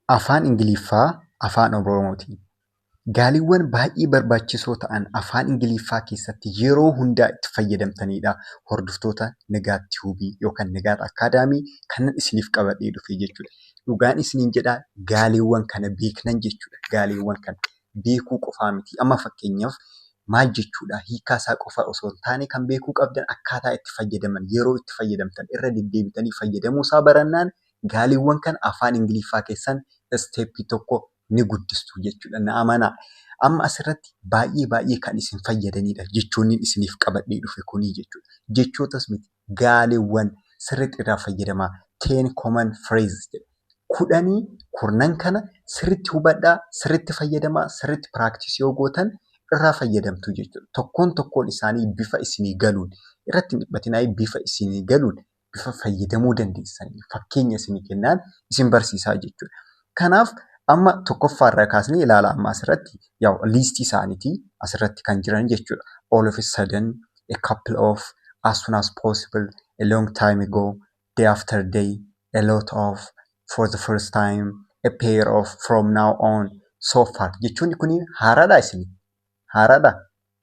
Afaan Ingiliffaa Afaan Oromootiin. Gaaleewwan baay'ee barbaachisoo ta'an afaan Ingiliffaa keessatti yeroo hundaa itti fayyadamtanidha. Hordoftoota Nigaat Tube yookaan Nigaat Academy kanan isiniif qabadhee dhufe jechuudha. Dhugaan isiniin jedhaa, gaaleewwan kana beeknan jechuudha. Gaaleewwan kana beekuu qofaa miti. Amma fakkeenyaaf maal jechuudha, hiikaa isaa qofa osoo hin taane, kan beekuu qabdan akkaataa itti fayyadaman, yeroo itti fayyadamtan, irra deddeebitanii fayyadamuu isaa barannaan gaaleewwan kana afaan Ingiliffaa keessan step tokko ni guddistu jechuudha. Na amanaa. Amma asirratti baay'ee baay'ee kan isin fayyadanidha jechoonni isiniif qabadhee dhufe kunii jechuudha. Jechootas miti, gaaleewwan sirriitti irraa fayyadamaa. 10 common phrase jedha. 10 kurnan kana sirriitti hubadhaa, sirriitti fayyadamaa, sirriitti practice yoo gootan irraa fayyadamtu jechuudha. Tokkoon tokkoon isaanii bifa isinii galuun irratti hin dhiphatinaa, bifa isinii galuun, bifa fayyadamuu dandeessanii fakkeenya isinii kennaan isin barsiisaa jechuudha. Kanaaf amma tokkoffaarraa kaasnee ilaala. Amma asirratti yaa'u list isaaniitii asirratti kan jiran jechuudha. All of a sudden, a couple of, as soon as possible, a long time ago, day after day, a lot of, for the first time, a pair of, from now on, so far. Jechuun kun haaraadhaa isinii? Haaraadhaa?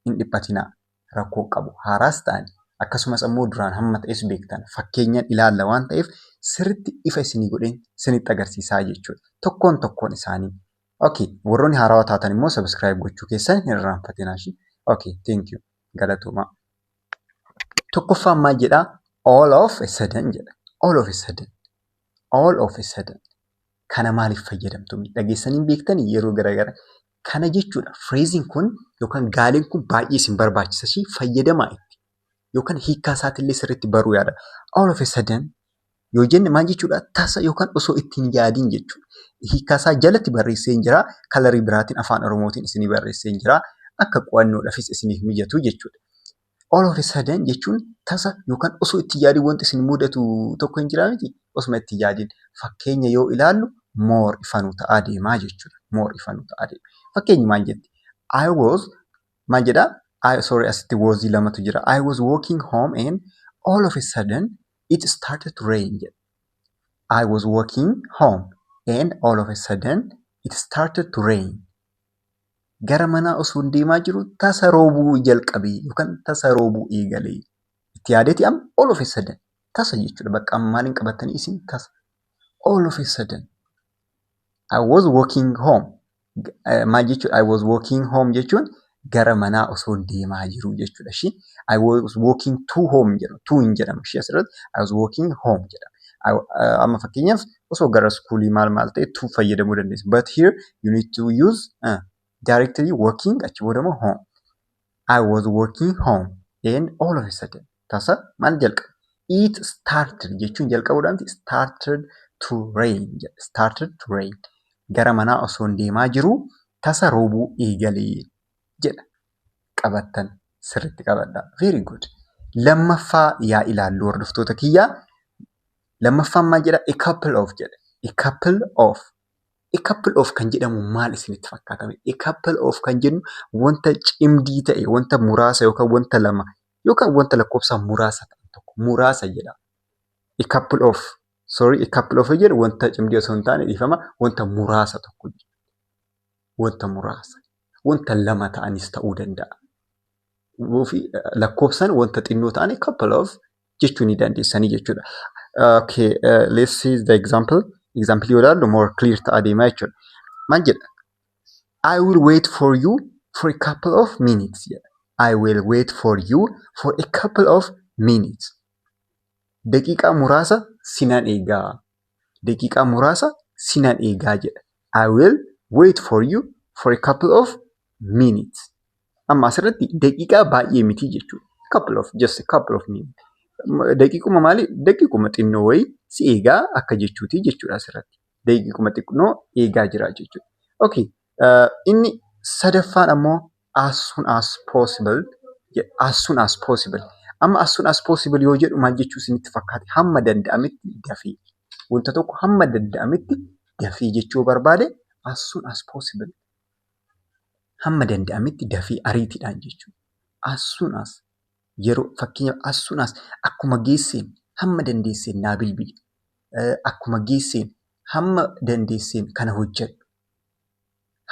Hin dhiphatinaa. Rakkoo qabu. Haaraas ta'an akkasumas ammoo duraan hamma ta'es beektan, fakkeenyaan ilaalla waan ta'eef sirriitti ifa isinii godheen isinitti agarsiisaa jechuudha. Tokkoon tokkoon isaanii. Okay, warroonni haarawaa taatan immoo subscribe gochuu keessan hin irraanfatinaa. Okay, thank you. Galatoomaa. Tokkoffaan maal jedhaa? All of a sudden jedha. All of a sudden. All of a sudden. Kana maaliif fayyadamtu? Dhageessanii beektanii yeroo garaagaraa? Kana jechuudha. Phraseiin kun yookaan gaaleen kun baay'ee isin barbaachisa. Fayyadamaa itti. Yookaan hiikkaa isaatillee sirriitti baruu yaada. All of a sudden yoo jenne maal jechuudha? Tasa yookaan osoo ittiin yaadiin jechuudha. Hiikkaa isaa jalatti barreessee jira. Color biraatiin Afaan Oromootiin isinii barreessee jira. Akka qo'annoodhaafis isiniif mijatu jechuudha. All of a sudden jechuun tasa yookaan osoo itti yaadiin wanti isin mudatu tokko hin jiraa miti? Osuma itti yaadiin. Fakkeenya yoo ilaallu more ifa nuu ta'aa deemaa jechuudha. More ifa nuu ta'aa deema. Fakkeenyi maal jetti? I was, maal jedhaa? I, sorry, asitti was lamatu jira. I was walking home and all of a sudden it started to rain jedha. I was walking home and all of a sudden it started to rain. Gara manaa osoo deemaa jiru tasa roobuu jalqabe yookaan tasa roobuu eegale. Itti yaadeeti amma all of a sudden tasa jechuudha. Bakka amma maaliin qabatanii isin tasa. All of a sudden. I was walking home. Maal jechuudha? I was walking home jechuun gara manaa osoo deemaa jiru jechuudha. Ishii I was walking to home jedhu. To hin jedhamu ishee asirratti. I was walking home jedhama. Amma fakkeenyaaf osoo gara school maal maal ta'e to fayyadamuu dandeessa. But here you need to use directly walking, achi booda immoo home. I was walking home and all of a sudden tasa maal jalqabe? It started jechuun jalqabuudhaan started to rain jedha. Started to rain. Gara manaa osoo deemaa jiru tasa roobuu eegalee jedha. Qabattan sirriitti qabadhaa. Very good. Lammaffaa yaa ilaallu, hordoftoota kiyyaa. Lammaffaan maal jedha? A couple of jedha. A couple of. A couple of kan jedhamu maal isinitti fakkaata? A couple of kan jennu wanta cimdii ta'e, wanta muraasa yookaan wanta lama yookaan wanta lakkoofsaan muraasa ta'an tokko, muraasa jedha. A couple of, sorry, a couple of jedhu wanta cimdii osoo hin taane, dhiifama, wanta muraasa tokko jechuudha. Wanta muraasa. Wanta lama ta'anis ta'uu danda'a. Lakkoofsaan wanta xinnoo ta'an a couple of jechuu ni dandeessanii jechuudha. Okay, let's see the example. Example yoo ilaallu more clear ta'aa deemaa jechuudha. Maal jedha? I will wait for you for a couple of minutes jedha. I will wait for you for a couple of minutes. Daqiiqaa muraasa sinan eegaa. Daqiiqaa muraasa sinan eegaa jedha. I will wait for you for a couple of minutes. Amma asirratti daqiiqaa baay'ee miti jechuudha. Couple of, just a couple of minutes. Daqiiquma maali? Daqiiquma xinnoo wayii si eegaa akka jechuuti jechuudha asirratti. Daqiiquma xinnoo eegaa jira jechuudha. Okay. Inni sadaffaan ammoo as soon as possible. As soon as possible. Amma as soon as possible yoo jedhu maal jechuu isinitti fakkaate? Hamma danda'ametti dafee. Wanta tokko hamma danda'ametti dafee jechuu barbaade as soon as possible. Hamma danda'ametti dafee, ariitiidhaan jechuudha. As soon as yeroo fakkeenyaaf as soon as akkuma geesseen, hamma dandeesseen naa bilbili. Akkuma geesseen Hamma dandeesseen kana hojjedhu.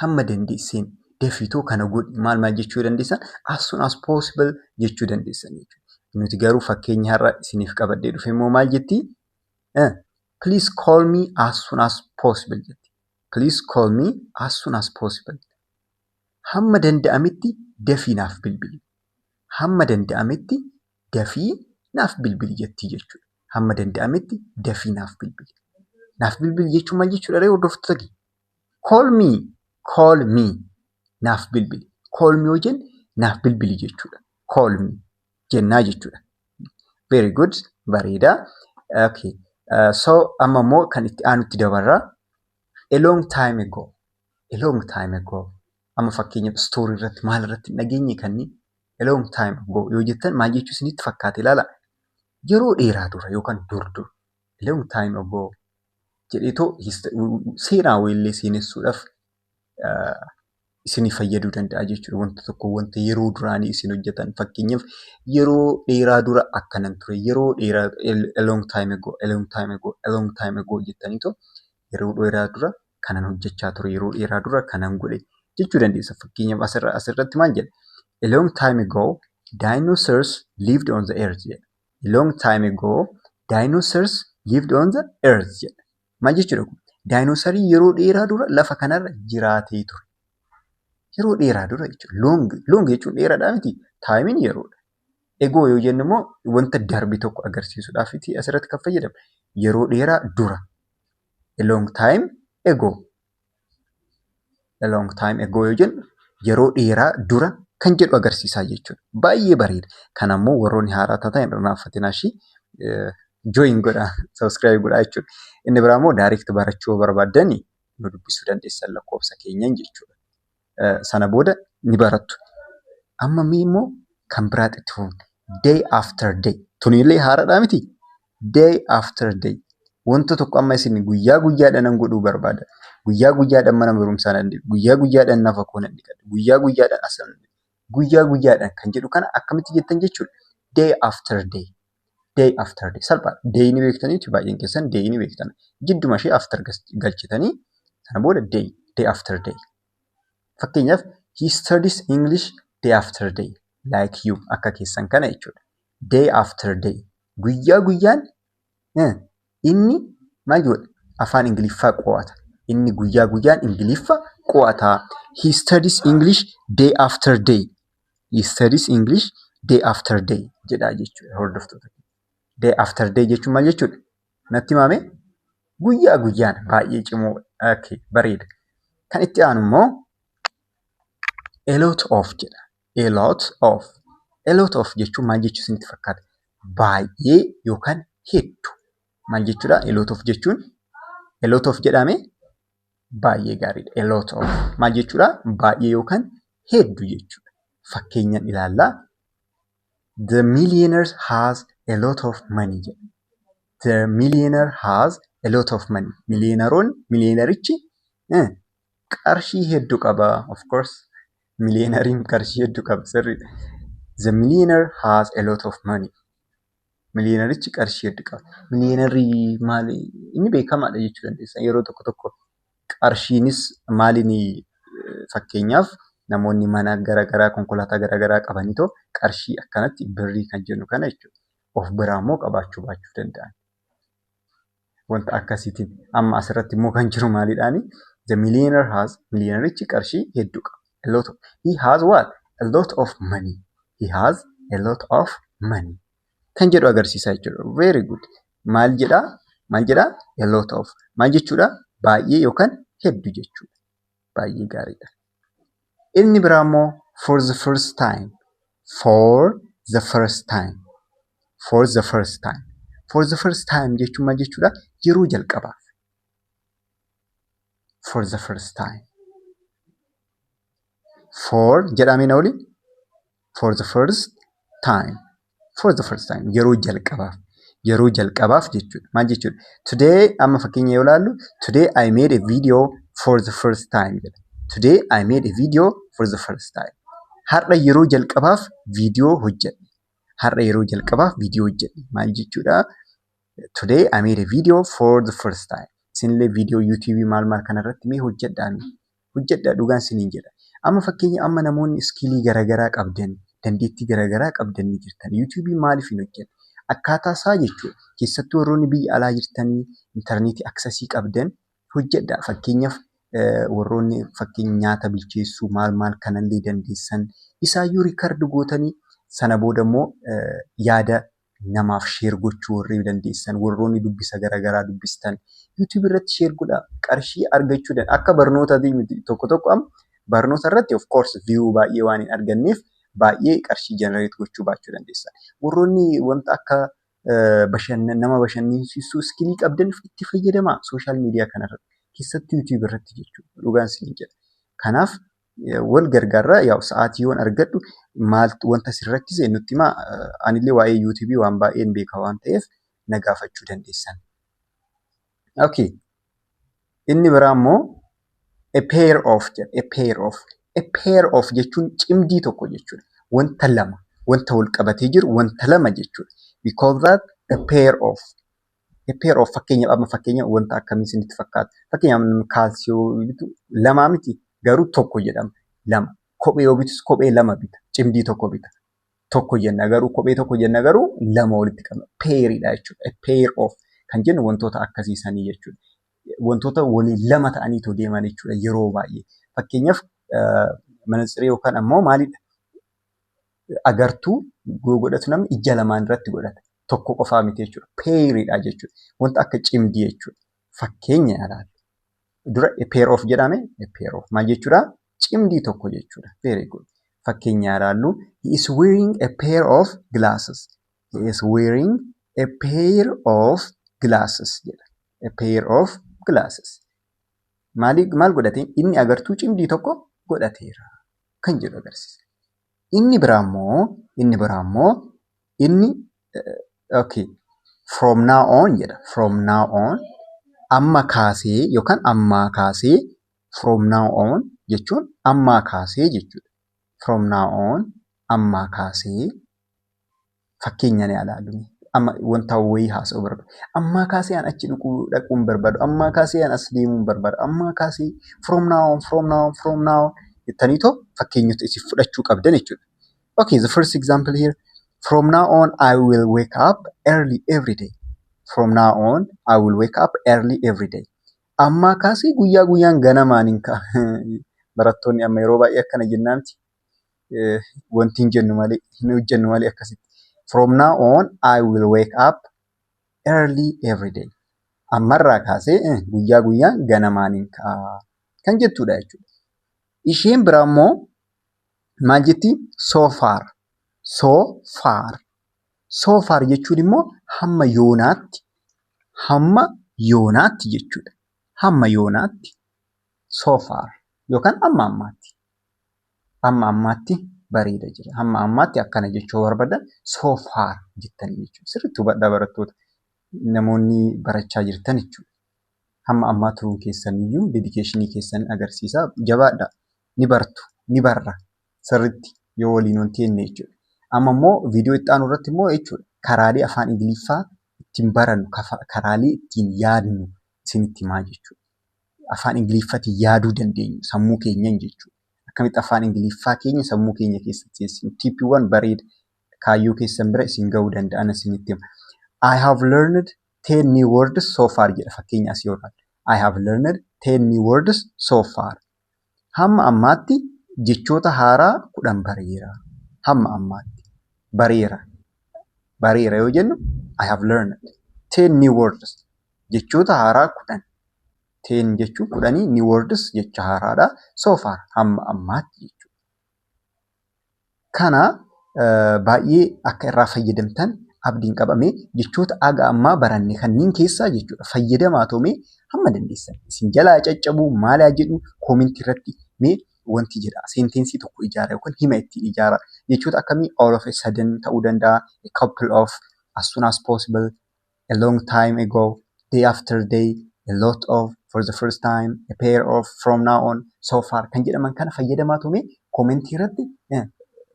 Hamma dandeesseen dafiitoo kana godhi maal maal jechuu dandeessan, "as soon as possible" jechuu dandeessan jechuudha. Nuti garuu fakkeenya har'a isiniif qabadhee dhufe immoo maal jettii? "Please call me as soon as possible" jetti. "Please call me as soon as possible." Hamma danda'ametti dafii naaf bilbili. Hamma danda'ametti dafii naaf bilbili jettii jechuudha. Hamma danda'ametti dafii naaf bilbili. Naaf bilbili jechuun maal jechuudha ree, hordoftoota kee? Call me, call me, naaf bilbili. Call me yoo jenne naaf bilbili jechuudha. Call me jennaa jechuudha. Very good, bareedaa. Okay. So amma immoo kan itti aanutti dabarraa. A long time ago. A long time ago. Amma fakkeenyaaf story irratti maal irratti hin dhageenye kanneen "a long time ago" yoo jettan maal jechuu isinitti fakkaate ilaala. Yeroo dheeraa dura yookaan dur dur, "a long time ago" jedheetoo seenaa wayillee seenessuudhaaf isinii fayyaduu danda'a jechuudha. Wanta tokko, wanta yeroo duraanii isin hojjetan, fakkeenyaaf yeroo dheeraa dura akkanan ture, yeroo dheeraa, "a long time ago, a long time ago, a long time ago" jettaniitoo yeroo dheeraa dura kanan hojjechaa ture, yeroo dheeraa dura kanan godhe jechuu dandeessa. Fakkeenyaaf asirratti maal jedha? "A long time ago dinosaurs lived on the earth" jedha. "A long time ago dinosaurs lived on the earth" jedha. Maal jechuudha kun? Daayinoosarii yeroo dheeraa dura lafa kanarra jiraatee ture. Yeroo dheeraa dura jechuudha. Long, long jechuun dheeraadhaa miti? Timeiin yeroodha. Ago yoo jennu immoo wanta darbe tokko agarsiisuudhaaf asirratti kan fayyadamu. Yeroo dheeraa dura. A long time ago. "A long time ago" yoo jennu yeroo dheeraa dura kan jedhu agarsiisaa jechuudha. Baay'ee bareeda. Kana immoo warroonni haaraa taatan hin irraanfatinaa ishii join godhaa, subscribe godhaa jechuudha. Inni biraa immoo direct barachuu yoo barbaaddan nu dubbisuu dandeessan lakkoofsa keenyan jechuudha. Sana booda ni barattu. Amma mee immoo kan biraatti itti fufna. Day after day. Tunillee haaraadhaa miti? Day after day. Wanta tokko amma isin guyyaa guyyaadhaan nan godhuu barbaada. Guyyaa guyyaadhaan mana barumsaa nan deema. Guyyaa guyyaadhaan nafa koo nan dhiqadha. Guyyaa guyyaadhaan as nan guyyaa guyyaadhaan kan jedhu kana akkamitti jettan jechuudha. Day after day. Day after day. Salphaadha. Day ni beektaniitu, baay'een keessan day ni beektan. Jidduma ishee after galchitanii sana booda day, day after day. Fakkeenyaaf, "He studies English day after day like you", akka keessan kana jechuudha. Day after day. Guyyaa guyyaan inni maal godha? Afaan Ingiliffaa qo'ata. Inni guyyaa guyyaan Ingiliffa qo'ata. He studies English day after day. "He studies English day after day" jedhaa jechuudha hordoftoota. Day after day jechuun maal jechuudha? Natti himaa mee? Guyyaa guyyaan, baay'ee cimoo, okay, bareeda. Kan itti aanu immoo "a lot of" jedha. A lot of. "A lot of" jechuun maal jechuu isinitti fakkaata? Baay'ee yookaan hedduu. Maal jechuudha? "A lot of" jechuun, "a lot of" jedhamee baay'ee gaariidha. "A lot of" maal jechuudha? Baay'ee yookaan hedduu jechuudha. Fakkeenyaan ilaallaa. "The millionaire has a lot of money" jedha. "The millionaire has a lot of money." Millionaireoonni, millionairichi qarshii hedduu qaba. Of course, millionaireiin qarshii hedduu qaba, sirriidha. "The millionaire has a lot of money." Millionaireichi qarshii hedduu qaba. Millionaireri maali? Inni beekamaadha jechuu dandeessa. Yeroo tokko tokko qarshiinis maaliin, fakkeenyaaf namoonni mana garaagaraa, konkolaataa garaagaraa qabaniitoo qarshii akkanatti birrii kan jennu kana jechuudha. Of biraa immoo qabaachuu baachuu danda'an. Wanta akkasiitiin amma asirratti immoo kan jiru maalidhaanii? The millionaire has, millionaireichi qarshii hedduu qaba. A lot of, he has what? A lot of money. "He has a lot of money" kan jedhu agarsiisa jechuudha. Very good. Maal jedhaa? Maal jedhaa? "A lot of." Maal jechuudha? Baay'ee yookaan hedduu jechuudha. Baay'ee gaariidha. Inni biraa immoo for the first time. For the first time. For the first time. "For the first time" jechuun maal jechuudha? Yeroo jalqabaaf. For the first time. For jedhamee na waliin? For the first time. For the first time. Yeroo jalqabaaf. Yeroo jalqabaaf jechuudha. Maal jechuudha? Today, amma fakkeenya yoo ilaallu, "Today I made a video for the first time" jedha. "Today I made a video for the first time." Har'a yeroo jalqabaaf viidiyoo hojjedhe. Har'a yeroo jalqabaaf viidiyoo hojjedhe. Maal jechuudha? "Today I made a video for the first time." Isin Isinillee viidiyoo YouTubeii maal maal kanarratti mee hojjedhaa, hojjedhaa, dhugaan isiniin jedha. Amma fakkeenya amma namoonni skillii garaagaraa qabdan, dandeettii garaagaraa qabdan ni jirtan. YouTubeii maaliif hin hojjenne? Akkaataa isaa jechuudha. Keessattuu warroonni biyya alaa jirtanii intarneetii accessii qabdan hojjedhaa. Fakkeenyaaf, warroonni fakkeenya nyaata bilcheessuu maal maal kanallee dandeessan, isaayyuu record gootanii sana booda immoo yaada namaaf share gochuu warri dandeessan, warroonni dubbisa garaagaraa dubbistan, YouTubeii irratti share godhaa, qarshii argachuu dandeessu. Akka barnootaatii miti, tokko tokko amma barnoota irratti of course view baay'ee waan hin arganneef baay'ee qarshii generate gochuu baachuu dandeessan. Warroonni wanta akka nama bashannansiisuu skillii qabdan itti fayyadamaa social media kanarratti. Keessattuu YouTubeii irratti jechuudha. Dhugaan isiniin jedha. Kanaaf wal gargaarraa. Yaa'u, sa'aatii yoon argadhu maaltu wanta isin rakkise nutti himaa. Anillee waa'ee YouTubeii waan baay'een beeka waan ta'eef na gaafachuu dandeessan. Okay. Inni biraa immoo "a pair of" jedha. A pair of. A pair of jechuun cimdii tokko jechuudha. Wanta lama, wanta wal qabatee jiru, wanta lama jechuudha. We call that a pair of. A pair of, fakkeenyaaf, amma fakkeenya wanta akkamii isinitti fakkaata? Fakkeenyaaf, namni kaalsii yoo bitu lamaa miti, garuu tokko jedhama. Lama. Kophee yoo bitus kophee lama bita. Cimdii tokko bita. Tokko jenna garuu, kophee tokko jenna garuu lama walitti qabna. Pairiidha jechuudha. A pair of kan jennu wantoota akkasii sanii jechuudha. Wantoota waliin lama ta'aniitoo deeman jechuudha yeroo baay'ee. Fakkeenyaaf, manatsirii yookaan ammoo maalidha? Agartuu godhatu namni ija lamaan irratti godhata. Tokko qofaa miti jechuudha. Pairiidha jechuudha. Wanta akka cimdii jechuudha. Fakkeenya ilaali. Dura a pair of jedhame, a pair of maal jechuudha? Cimdii tokko jechuudha. Very good. Fakkeenya ilaallu. He is wearing a pair of glasses. He is wearing a pair of glasses jedha. A pair of glasses. Maali, maal godhate? Inni agartuu cimdii tokko godhateera kan jedhu agarsiisa. Inni biraa immoo inni, okay, "from now on" jedha. From now on, amma kaasee yookaan ammaa kaasee. From now on jechuun ammaa kaasee jechuudha. From now on, ammaa kaasee. Fakkeenya ni ilaallu. Amma wanta wayii haasa'uu barbaada. Ammaa kaasee an achi dhaquu hin barbaadu. Ammaa kaasee an as deemuu hin barbaadu. Ammaa kaasee, from now on, from now on, from now on jettaniitoo fakkeenyota isin fudhachuu qabdan jechuudha. Okay, the first example here. From now on, I will wake up early every day. From now on, I will wake up early every day. Ammaa kaasee guyyaa guyyaan ganamaan hin ka'a. Barattoonni amma yeroo baay'ee akkana jennaa miti. Wanti hin jennu malee, hin hojjennu malee akkasitti. From now on, I will wake up early every day. Ammarraa kaasee guyyaa guyyaan ganamaan hin ka'a kan jettudha jechuudha. Isheen biraa immoo maal jetti? So far. So far. So far jechuun immoo hamma yoonaatti. Hamma yoonaatti jechuudha. Hamma yoonaatti. So far yookaan amma ammaatti. Amma ammaatti bareeda jira. Hamma ammaatti akkana jechuu barbaadan so far jettanii jechuudha. Sirriitti hubadhaa, barattoota. Namoonni barachaa jirtan jechuudha. Hamma ammaa turuun keessaniyyuu dedicationii keessan agarsiisa. Jabaadhaa. Ni bartu. Ni barra. Sirriitti yoo waliin wanti jenne jechuudha. Amma immoo viidiyoo itti aanu irratti immoo jechuudha, karaalee afaan Ingiliffaa ittiin barannu, karaalee ittiin yaadnu isinitti himaa jechuudha. Afaan Ingiliffaatiin yaaduu dandeenyu sammuu keenyan jechuudha. Akkamitti afaan Ingiliffaa keenya sammuu keenya keessatti seensinu, tipiiwwan bareeda kaayyoo keessan bira isin gahuu danda'an isinitti hima. I have learned 10 new words so far jedha fakkeenya asii yoo ilaalle. I have learned 10 new words so far. Hamma ammaatti jechoota haaraa 10 bareera. Hamma ammaatti bareera. Bareera yoo jennu, I have learned 10 new words. Jechoota haaraa 10. 10 jechuun kudhanii, new words jecha haaraadha. So far, hamma ammaatti jechuudha. Kana baay'ee akka irraa fayyadamtan abdiin qabame. Jechoota haga ammaa baranne kanneen keessaa jechuudha fayyadamaa toomee hamma dandeessan. Isin jalaa caccabuu maal haa jedhu, commentii irratti mee wanti jedha, sentenceii tokko ijaara yookaan hima ittiin ijaara. Jechoota akkamii? All of a sudden ta'uu danda'a, a couple of, as soon as possible, a long time ago, day after day, a lot of, for the first time, a pair of, from now on, so far kan jedhaman kana fayyadamaa toomee commentii irratti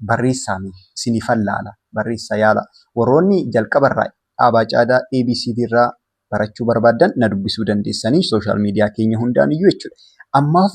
barreessaa, isiniifan laala, barreessaa yaala. Warroonni jalqabarraa dhaabaa caadaa ABCD irraa Barachuu barbaaddan na dubbisuu dandeessanii social media keenya hundaan iyyuu jechuudha. Ammaaf